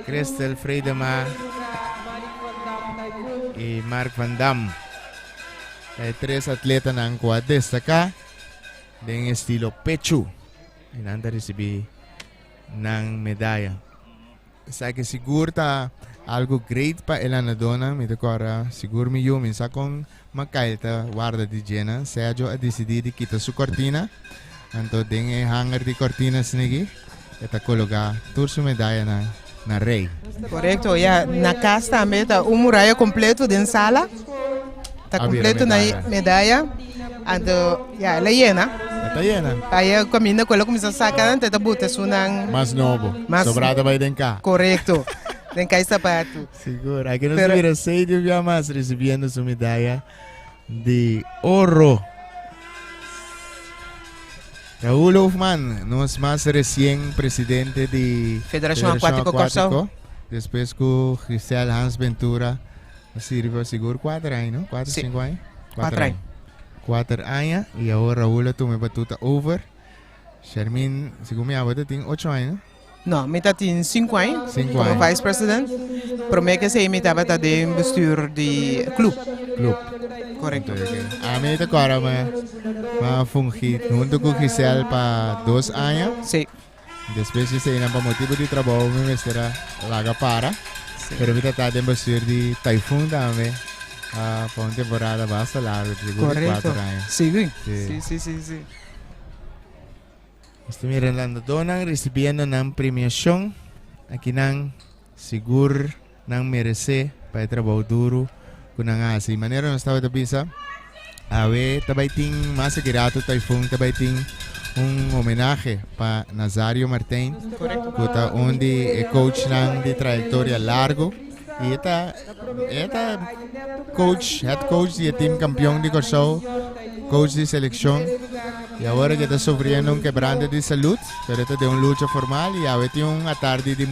Christel Fredema i Mark van Dam. Ta e tres atletanan ku a destaká den estilo pechu. I nan ta risibí nan medaya. Esaki sigur ta algo great pa e lanadónan. Mi ta kòrda sigur mi yu, mi sa kon Makail ta warda di djena. Sergio a disidí di kita su kòrtina. Anto den e hanger di kòrtina snigi e ta kologá tur su medayanan na rei. Korekto, ya. Na kas tambe ta un muraya kompleto den sala. Ta A bira kompleto na medaya. medaya. Anto, ya, el a yena. E ta yena. Aya kaminda ku el a kuminsá saka nan, te ta buta esunnan. Mas nobo. Mas- Sobrá ta bai den ka. Korekto. Den kai sapatu. Sigur. Aki nos Pero- mira Sadie un bia mas recibiendo su medalla di oro. Raúl Hofman, nos mas recien presidente di Federacion Acuático Kòrsou. Despues ku Giselle Hans Ventura a sirbi pa sigur 4 aña, no? 4, Sí. 5 aña? 4 aña. 4 aña y awor Raúl a tuma e batuta over. Shermin, segun mi abo ta tin 8 aña, no? No, mi ta tin 5 aña 5 como aña. vice president. Prome que esei mi tabata den bestuur di club. Club. Correcto. Ok. A mi ta kòrda ma fungi hunto ku Giselle pa 2 aña. Sí. Despues di eseinan pa motibu di trabou mi mester a laga para. Sí. Pero mi ta ta den bestuur di Typhoon tambe pa un temporada basta largo, sigur di Correcto. 4 aña. Sí, Sí. sí, sí, sí, sí. Nos ta mira landadónan risibiendo nan premiashon. Aki nan sigur nan meresé pa e trabou duru ku nan a hasi. Manera nos tabata bisa, awe ta bai tin mas aki rato Typhoon ta bai tin un homenahe pa Nazario Martijn, ku ta un di e coachnan di trayektoria largu. I e ta e ta coach, head coach di e team kampion di Kòrsou, coach di selekshon. I awor ke ta sufriendo un kebrante di salud, pero e ta den un lucha formal i awe tin un atardi di.